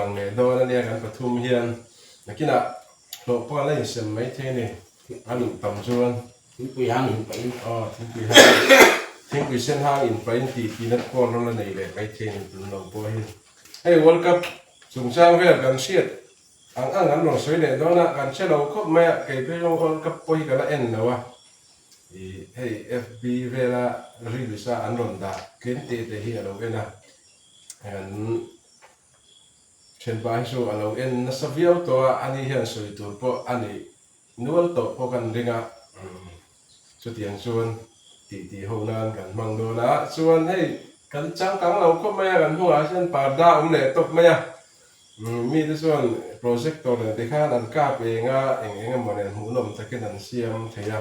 lang leh dawn a nia kan pathum hian nakinah hlawh pawh an la insem maithei a ni a luh tam chuan. Thingpui hang in pahin. Aw thingpui hang thingpui sen hang in pahin tih tihna te pawh an rawn la nei leh maithei a ni tun lo pawh hi. Hei World Cup chungchang vel kan hriat ang ang an rawn sawi leh dawn a kan hre lo khawp mai a kei phei zawng World Cup pawh hi ka la en lo a ih hei FB vela reels a an rawn dah tlem teh teh hi a lo en a kan thianpa hi chu a lo en nasa viau tawh a ani hian sawi tur pawh a nih Nual tawh pawh kan ring a, chutiang chuan tih tih ho nan kan hmang dawn a, chuan hei kan changkang lo khawp mai a, kan hnungah hian parda a awm leh tawp mai a, mite chuan projector nen tikhan an kap eng a, eng eng emaw nen hmuhnawm takin an siam thei a,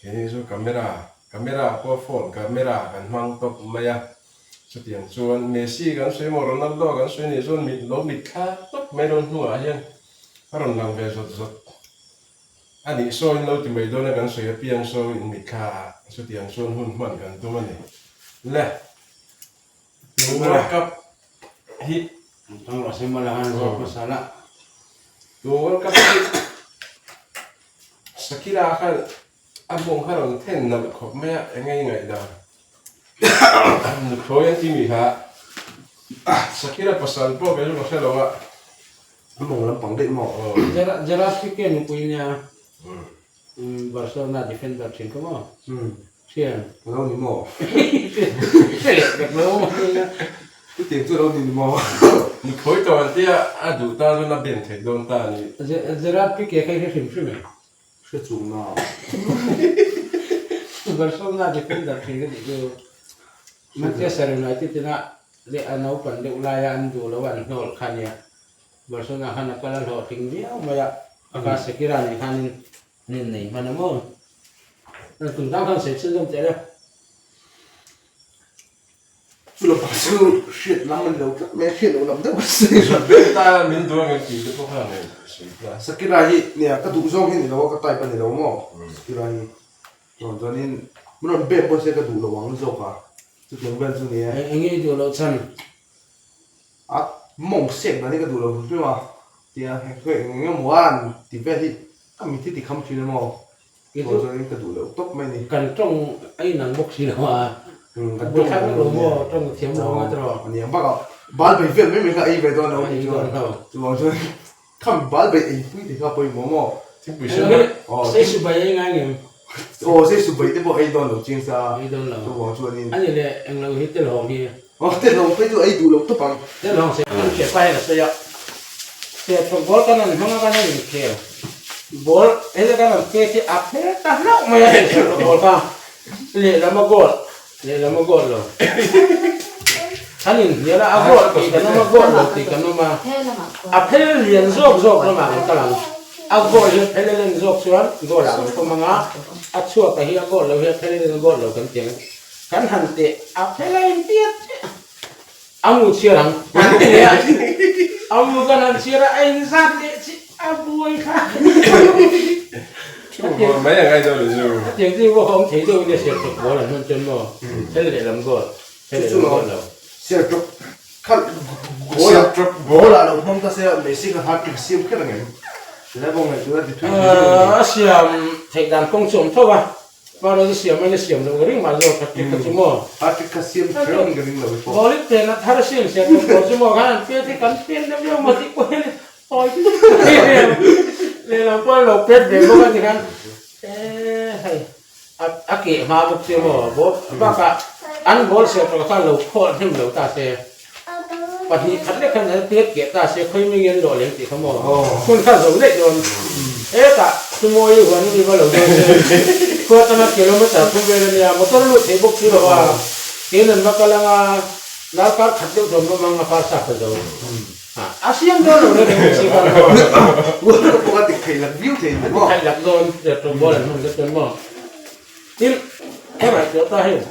keini chu camera, camera pawh phone camera kan hmang tawp mai a, chutiang chuan Messi kan sawi emaw Ronaldo kan sawi nih chuan mit lo mitthla tawp mai dawn hnungah hian. A rawn lang ve zawt zawt a nih saw in lo ti mai dawn a kan sawi apiang saw in mitthla ah chutiang chuan hun hman kan tum a ni. Le World Cup hi Tang rawh se mawla han zawk hmasa la. Tu World Cup hi Shakira khan a mawng kha rawn then nalh khawp mai a eng nge i ngaihdan? Nuthlawi an ti mi kha Shakira pasal pawh kei chu ka hre lo a. A mawng lampang daih maw? Gerard Pique nupui nia Barcelona defender thin kha maw? Hrian. A lo ni maw? Hre leh vek lo maw nia. Chutiang chu a lo ni ni maw? Nuthlawi tawh an tia a duh tan chuan a ben theih dawn ta a ni. Gerard Pique kha i hre hrim hrim em? Hre chung na. Barcelona defender thin ka tih chu Manchester United ina leh a naupan deuh laia an duh lo an hnawl kha nia. Barcelona khan a kal a hlawhtling viau mai a, a kha Shakira nen khanin an innei hman a maw? Tum tang khan sawi chhunzawm teh le. Chu lam pang chu hriat lam a ni lo tlat mai a, hriat loh lam deuh a sawi ran. Beng ta min duh ang em tih te pawh khan a sawi ta. Shakira hi nia ka duh zawng hi a ni lo a, ka type a ni lo maw Shakira hi. Chuan chuanin min rawn bem pawh se ka duh lo ang zawk a, chutiang vel chu ni e. Eng nge i duh loh chhan? A mawng sek dan hi ka duh lo hrim hrim a, tia hei eng eng emaw a an ti vel hi ka mit hi ti kham thin emaw chuan chuanin ka duh loh tawp mai a ni. Kan tawng a inang bawk si lo a, kan tawng thlak vek lo maw, tawng thiam lo anga tawh. A niang bakah bal bei vel mai mai kha ei ve dawn lo a ni chuan, chuvang chuan Kham bal bei ei pui te kha pawimawh maw? Thingpui sen a. Aw. Sei su bai ei ngai ngem? Aw sei su bai te pawh ei dawn lo chiang sa. Ei dawn lo. Chuvang chuanin. Ani leh eng lo hi telhawng hi. Aw telhawng phei chu ei duh lo tawp ang. Telhawng sei kan hriat pa hian a sawi a. Serthlawk ball kan han hmang a kan han inkhel. Ball heta kan han pek hi a pher ta hlauh mai a hei serthlawk ball kha. Lehlam a goal. Lehlam a goal lo. Kan inhnial a, a goal tih kan awm a, goal lo tih kan awm a. A phel lian zawk zawk lamah kan kal ang. A goal hi a phel a len zawk chuan goal ah kan pawm ang a, a chhuak a hi a goal lo hi a phel a len a goal lo kan ti ang. Kan han teh a phel a inpiat chiah a mu chhiar ang an ti leh a, a mu kan han chhiar a, a inzat leh chiah a buai kha. Thu bawr mai a ngai dawn a zu. Hetiang chu pawh awm thei deuh in a siam tawp ball an hman chuan maw phel lehlam goal phel lehlam goal lo. Siam tawp kha goal ah goal ah lo hmang ta se Messi kha hat trick siam kher ang em? Tilai pawh ngaihtuah a ti thui thei deuh a ni. A siam theih dan kawng chu awm tho a, mahrawh chu siam ain a siam loh ka ring mah zawk hat trick kha chu maw. Hat trick kha siam kher ang ka ring lo pawh. Ball i pen a thar siam siam tawp ball chu maw khan an pen hi kan pen deuh deuh maw tih pawh hian Awi tut mai em lehlam pawh an lo pet ve bawk a tikhan eee hei a keh hma bawk che maw ball bakah an ball ser tawh kha lo khawl hnem lo ta se pahnih khat lek khan an pet keh ta se khawi ming in lawh lem tih kha maw hun kha zo daih dawn hetah chumawi huan in i va lo dawn se khua atanga kilometer thum vel ania motor lut thei bawk si lo a kein an va kal anga darkar khat deuh dawn bawm anga farsa kha zo. A siam dawn lo reng reng si khan maw. World Cup pawh a ti khaih lak viau thei ni maw. A ti khaih lak dawn Sertawm ball an hman vek dawn maw. Tin, hemah tawh ta hei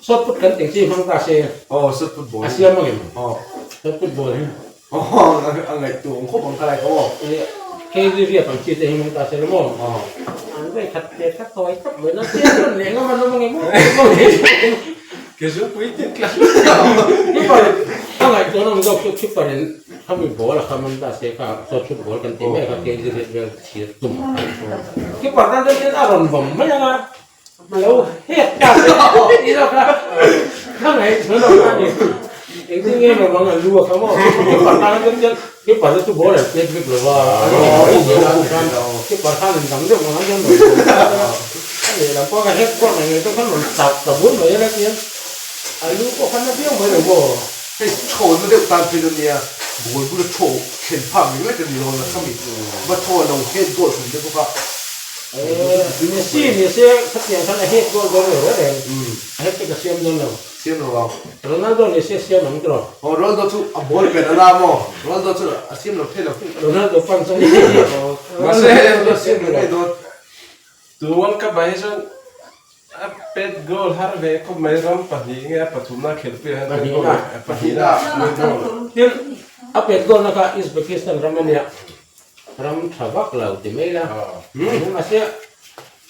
shot put kan tih chi hmang ta se. Aw shot put ball. A siam ang em? Aw. Shot put ball hi. Aw a ngaihtuah ang khawp ang kha lai kha maw. KV riat ang chi te hi hmang ta se la maw. Aw. An vei khat te kha tawi tawp mai na siam rawn leh ngam an awm ang em maw. Ke zungpui tin tlat. Ni pawh. A ngaihtuahna awm zawk chu keeper in khami ball a kham an dah se kha shot shoot ball kan tih mai kha kg riat vel thir tum a kha. Keeper tan chuan a rawn vawm mai ang a, a lo hek ta se tih zawk kha ka ngaihtuahna awm a ni. Engtin nge rawn vawm ang a lu a kham aw. Keeper tan chuan keeper te chu ball an pet vek lo va, an rawn vawm mai zel a, keeper khan in dang deuh ang a chuan rawn vawm mai a. A lehlam pawh ka hek kuak mai mai chuan khan rawn chak ta bur mai a la tia. A lu pawh khan na viau mai lo maw? Hei chhawnna deuh tan phei dawn nia, ball bula thaw thlen phak ring lek a ni dawn a, khami va thaw a lo head goal hrim te bawk a. Messi ni se khatiang khan a head goal dawn lo reng reng, a head te ka siam dawn lo. Siam lo ang. Ronaldo ni se siam ang tiraw? Aw Ronaldo chu a ball pen a la maw? Ronaldo chu a siam lo thei lo. Ronaldo fans a ni hi. Mahse Ronaldo siam lo ngei dawn. Tun World Cup ah hi chuan a pet goal har ve khawp mai ram pahnih nge a pathumna khelhpui ah hian pet goal pahnihna pet goal. Tin, a pet goal na kha Uzbekistan ram a nia, ram tha vak lo ti mai la, mahse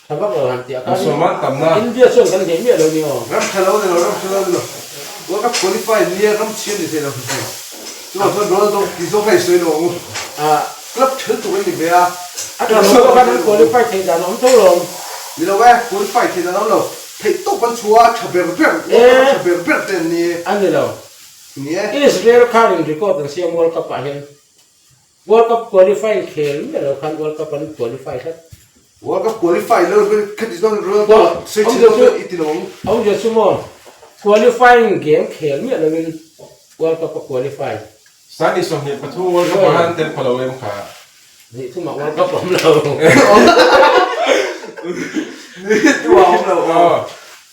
tha vak lo han tih ah khan India chuan kan hneh miah lo ni aw. Ram tha lo ni lo, ram tha lo ni lo. World Cup qualify nia ram chhiar ni thei lo hrim hrim. Chuvang chuan Ronaldo ti zawk kha i sawi lo ang u. Club thil tuk an ni ve a. A tha lo pawh khan an qualify theih dan a awm tho lo. Ni lo e, qualify theih dan a awm lo. Theih tawp an chhuah a, tha ber ber, World Cup a tha ber ber te an ni. A ni lo. Ni e. Israel khan in record an siam World Cup ah hian. World Cup qualifying khel miah lo khan World Cup an qualify tlat. World Cup qualify lo khati chuan Ronaldo sawi chhe lo chu i ti lo ang. Awmzia chu maw qualifying game khel miah lovin World Cup a qualify. Sani 23 World Cup ah khan tel pha lo em kha? Nih thumah World Cup awm lo. Nih thumah awm lo aw.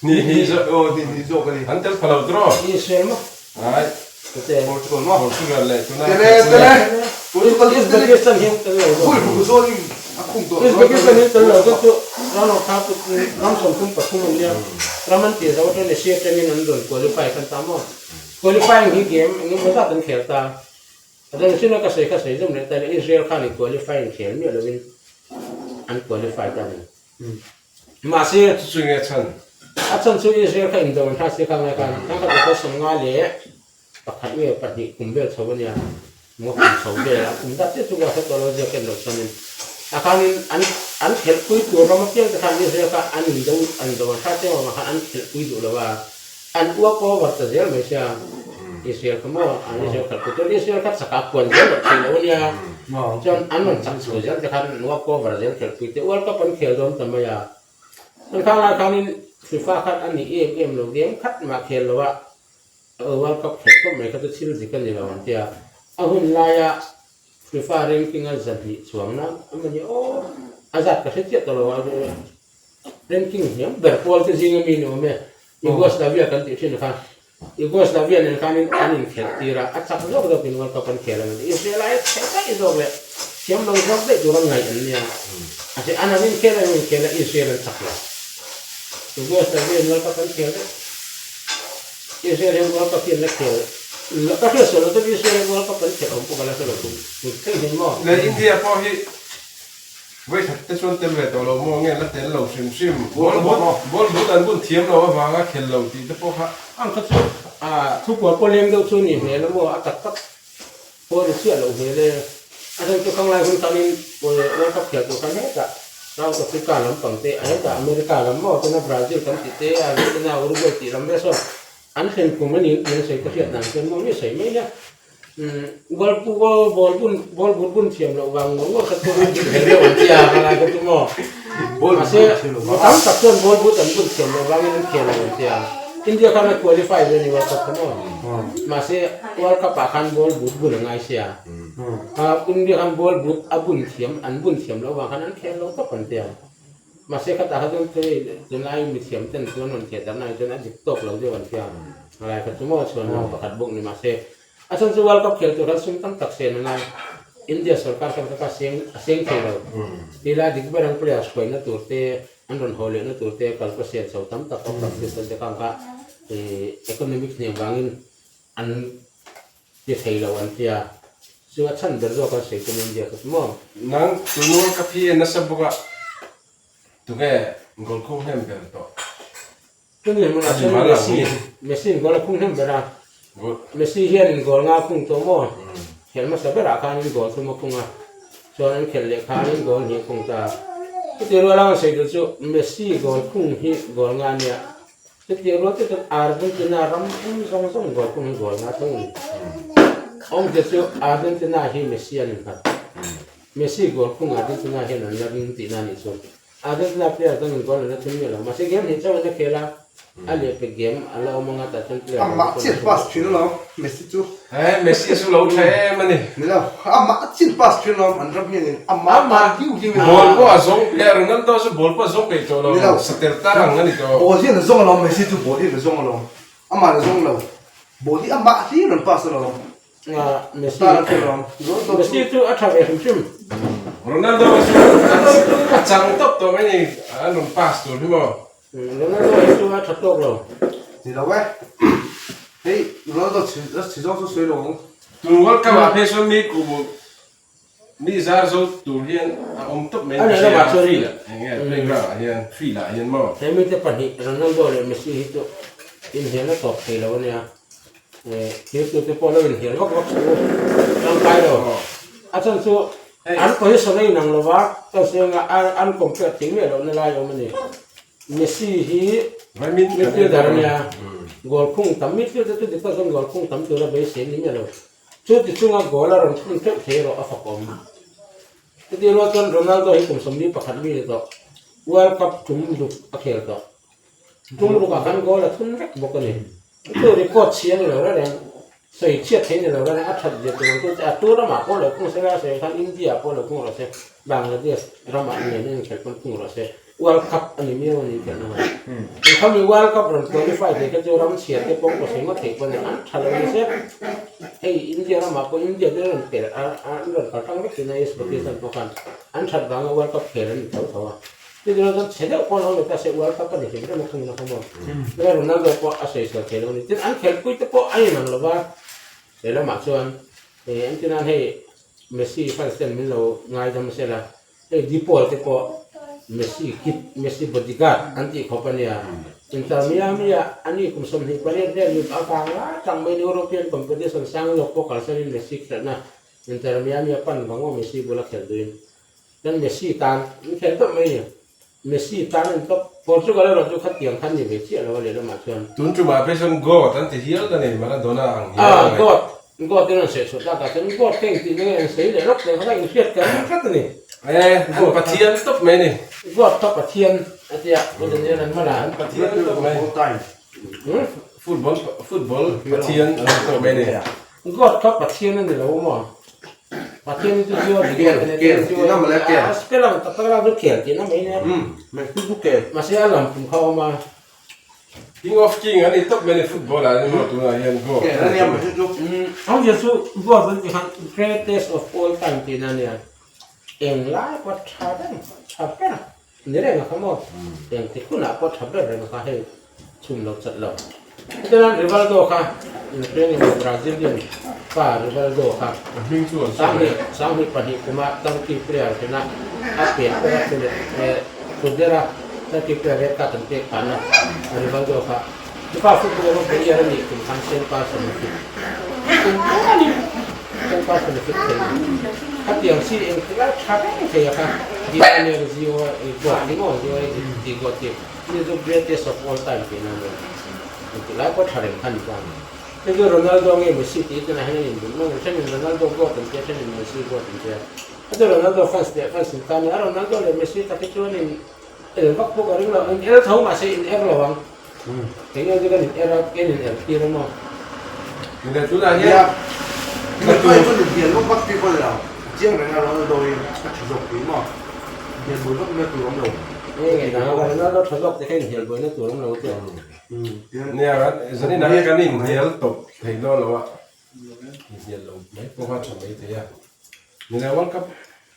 Nih hnih zawk. Aw nih hnih zawk a ni. An tel pha lo tiraw? Israel maw? Ai. Portugal maw? Portugal leh tuna. Tele tele. Portugal Uzbekistan hian tel lo zawk. Khui ruk zawnin a khung tawh. Uzbekistan hian tel lo zawk chu ram lo kha ram 33 an nia. Ram an tih zo atangin Asia atangin an rawn qualify khan ta maw? Qualifying hi game eng emaw zat an khel ta. A dang chin a ka sawi kha sawi zawm leh ta ila Israel khan in qualifying khel miah lovin an qualify ta a ni. Mahse, Chu chu nge chhan? A chhan chu Israel kha indo an hra si kha ngai khan thang khat pakhat 51 nge pahnih kum vel chho a nia. Maw kum chho vel a kum dat chiah chu ka hre tawh lo ziak en loh chuanin a khanin an an khelhpui tur ram apiang te khan Israel kha an indo an do an hra chiang avang khan an khelhpui duh lo a. An uak over ta zel mai sia, Israel kha maw an Israel khalh pui chuan Israel kha chak a puan zel loh theih loh a nia, chuan an rawn chak chho zel te khan an uak over zel khelh pui te World Cup an khel dawn ta mai a, chuan khang lai khanin FIFA khan a ni em em lo game khat mah khel lo a, World Cup khelh tawp mai kha chu thil zik a ni lo an tia, a hun laia FIFA ranking a zahnih chuangna a mawni aw a zat ka hre chiah tawh lo a. Ranking hniam ber pawl te zinga mi ni awm e, Yugoslavia kan tih thin kha. Yugoslavia nen khanin an inkhelh tir a, a chak zawk zawkin World Cup an khel ang a ti. Israel aia chhe daih zawk leh thiam lo zawk daih tur an ngaih an nia. Mahse an han inkhel a, an inkhel a, Israel an chak lo. Yugoslavia in World Cup an khel daih. Israel hian World Cup hi an la khel, ka hriat sual lo chuan Israel hian World Cup an khelh awm pawh ka la hre lo tum thleng hian maw. Leh India pawh hi Vawi khat te chuan tel ve tawh lo maw nge la tel lo hrim hrim. Ball but ball but an bun thiam lo avanga khel lo tih te pawh kha. Ang kha chu thupual pawh leng deuh chu ni hmel a maw a tak tak pawh ni chiah loh hmel e. A chhan chu khang lai hun khanin World Cup khel tur khan hetah South Africa lampang te hetah America lam maw tuna Brazil kan tih te Argentina Uruguay tih lam vel sawn an thlen kum a ni tih an sawi ka hriat dan chuan maw mi sawi mai nia. Ball ball bun ball but bun thiam loh vang ngawr ngawr kha chu an dik hle deuh an tia ka lai kha chu maw. Mahse mi tam tak chuan ball but an bun thiam loh vangin an khel lo an tia. India khan a qualify ve a ni World Cup kha maw. Mahse World Cup ah khan ball but bun a ngai sia. India khan ball but a bun thiam an bun thiam loh vang khan an khel lo tawp an tia. Mahse khatah kha chuan thei tunlai mithiam ten chuan rawn theh darh naah chuan a dik tawk lo deuh an tia. A lai kha chu maw chhuan lam pakhat bawk ni mahse a chhan chu World Cup khel tur khan sum tam tak sen a ngai. India sorkar khan kha kha seng a seng thei lo. Ti lai dik ber ang players hruaina tur te an rawn haw lehna tur te kalpa sen chho tam tak awm practice te khan kha economic hniam vangin an Ti thei lo an tia. Chu a chhan ber zawk an sawi tum India kha chu maw? Nang tun World Cup hi en nasa bawk a, tunge goal khung hnem ber tawh? Tun leh hmunah chuan Messi, Messi in goal a khung hnem ber a. Messi hianin goal nga khung tawh maw? Khelh hmasa berah khanin goal thum a khung a, chuan an khelh leh khanin goal hnih a khung ta. Chutih rual ang sawi duh chu Messi goal khung hi goal nga a nia. Chutih rual te chuan Argentina ram pum zawng zawng goal khung hi goal nga tho a ni. Awmzia chu Argentina hi Messi an innghat. Messi goal khung Argentina hian an la ring tihna a nih chu. Argentina player chuan in goal an la thun miah lo. Mahse game hnih chauh in a khel a, a lehpek game a la awm anga tah chuan player dang Amah chiah pass thin alawm Messi chu. He Messi chu lo tha em a ni. Ni lo, amah chiah pass thin alawm an ram hian in amah tan hiu hiu in. Ball pawh a zawng player Ronaldo chu ball pawh a zawng peih tawh lo. Ni lo. Satel tar ang a ni tawh. Ball hian a zawng alawm Messi chu ball hian a zawng alawm. Amah a zawng lo. Ball hi amah hlir an pass alawm. Messi Messi chu a tha ve hrim hrim. Ronaldo chu a chang tawp tawh mai ni an rawn pass tur hi maw. Ronaldo hi chu a tha tawk lo. Ni lo e. Hei Ronaldo chhi zawng chu sawi lo ang. Tun World Cup ah phei chuan mi kum mi zar zo tur hian a awm tawp mai ni sia field ah eng nge playground ah hian field ah hian maw. He mite pahnih Ronaldo leh Messi hi chu inhnial a tawp thei lo a nia. Thirtute pawh lo inhnial vak vak suh u, tangkai lo. A chhan chu an position a inang lo va, ka sawi anga an compare thei miah lohna lai a awm a ni. Messi hi midfielder a nia, goal khung tam, midfielder chu dik tak chuan goal khung tam tura beisei a ni miah lo. Chu ti chunga goal a rawn khung teuh thei erawh a fakawm. Chutih rual chuan Ronaldo hi kum 41 mi ni tawh, World Cup tum ruk a khel tawh. Tum rukah khan goal a thun vek bawk a ni. Chu record chhi a ni lo reng reng, sawi chhiat thei a ni lo reng reng, a that zia tur ang chu che a tu ramah pawh lo khung se la, sawi khan India ah pawh lo khung rawh se, Bangladesh ramah nen a inkhelh pawn khung rawh se, World Cup a ni miau a ni inkhelh na ngai. Khami World Cup rawn qualify thei kha chu ram chhia te pawh pawh sawi ngawt theih pawh a ni, an tha lo ni se, hei India ramah pawh India te rawn pel a an rawn kal tang vek thin a, East Pakistan pawh khan an that vanga World Cup khel an ni tho tho a. Chutiang chuan chhe deuh pawh lo ni ta se World Cup a ni hrim rem a khung na kha maw. Chuan Ronaldo pawh a sawisel thei lo a ni. Tin an khelhpui te pawh a inang lo va, he lamah chuan engtin nan hei Messi fans ten min lo ngaidam se la, hei De Paul te pawh Messi kit, Messi bodyguard an tih khawp a nia. Inter Miami ah a ni kum 28 vel lut avang lai tang mai European competition sang zawk pawh kalsanin Messi khelhna Inter Miami a pan vang aw Messi bula khelh duhin. Kan Messi tan in khel tawp mai ni. Messi tan an tawp. Portugal erawh chu khatiang khan ni ve chiah lo a lehlamah chuan. Tun tumah phei chuan God an ti hial ka nei, Maradona ang hial a ngaih. God, God in rawn sawi chhuah takah chuan God ka engtih na nge an sawi leh rawk teh kha inhriat ka ring tlat a ni. E, an Pathian tawp mai ni. God kha Pathian a tia, Pu Daniel an hman a. An Pathian tawp mai. Football, football Pathian an tawp mai ni. God kha Pathian a ni lo maw? Pathian hi chu Zio dik Kel, a ni kel, Zio tihna mawle kel. A spell ang tak tak lang chu kel tihna mai nia. Umm, Messi chu kel. Mahse a lam kum kha a awm a. King of King a ni tawp mai ni football ah hian maw tunah hian God. Kel a nia Messi chu. Umm, awmzia chu God an tih khan greatest of all time tihna a nia. Eng lai pawh tha reng, tha ber ni reng a kha maw? Eng ti hunah pawh tha ber reng a kha hei chhum lo chat lo. Hetiang Rivaldo kha inhriain in Brazilian pa Rivaldo kha sanghnih pahnih kuma Turkey player tena a pet pawh a thu leh thu der a, Turkey player red card an pek phahna Rivaldo kha FIFA football of the year a nih kum khan Sean Carson a fit kum rualin Sean Carson a fit thei a ni. Khatiang si engtik lai tha reng thei a kha Daniel Zio goat ni maw Zio ti goat ti. Ni chu greatest of all time tihna a nia. Engtik lai pawh tha reng kha ni ta ang. Hei chu Ronaldo nge Messi tih tunah hian an inbun mang a, thenin Ronaldo goat an tia, thenin Messi goat an tia. A chu Ronaldo fans leh fans in tan a, Ronaldo leh Messi tak hi chuan in el vak pawh ka ring lo, in el tho mahse in er lo ang. Kei nge chu kan in er a, kei in er tir a maw. Ni leh tunah hian Nia, Ronaldo hi chuan inhnial vak vak tir pawh a ni lo. Chiang reng a Ronaldo hi a tha zawk tih maw? Inhnial buai vak na tur awm lo. Nge Ronaldo tha zawk te kha inhnial buai na tur awm lo te. Nia, zanin ah hian kan inhnial tawp thei dawn lo a, inhnial lo mai pawh kha tha mai thei a. Ni leh World Cup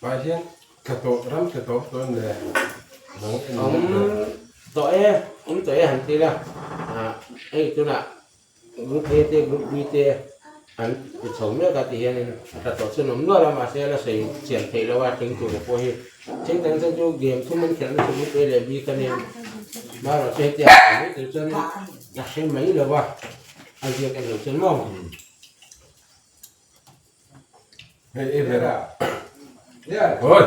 ah hian tla tawh ram tla tawh tawh em le? Nang en Awm tawh e, awm tawh e han ti la, hei tunah Group A te Group B te an ti chho mek a ti hianin a tla tawh chuan awm nual a mahse a la sawi chian theih loh a tling tur te pawh hi thing dang chuan chu game thum an khelhna chu Group A leh B ka nia marawh chu hetiang ang mai tur chuanin a hre mai lo va. A ziak en lo chuan maw? Hei ei ve rawh. Oi!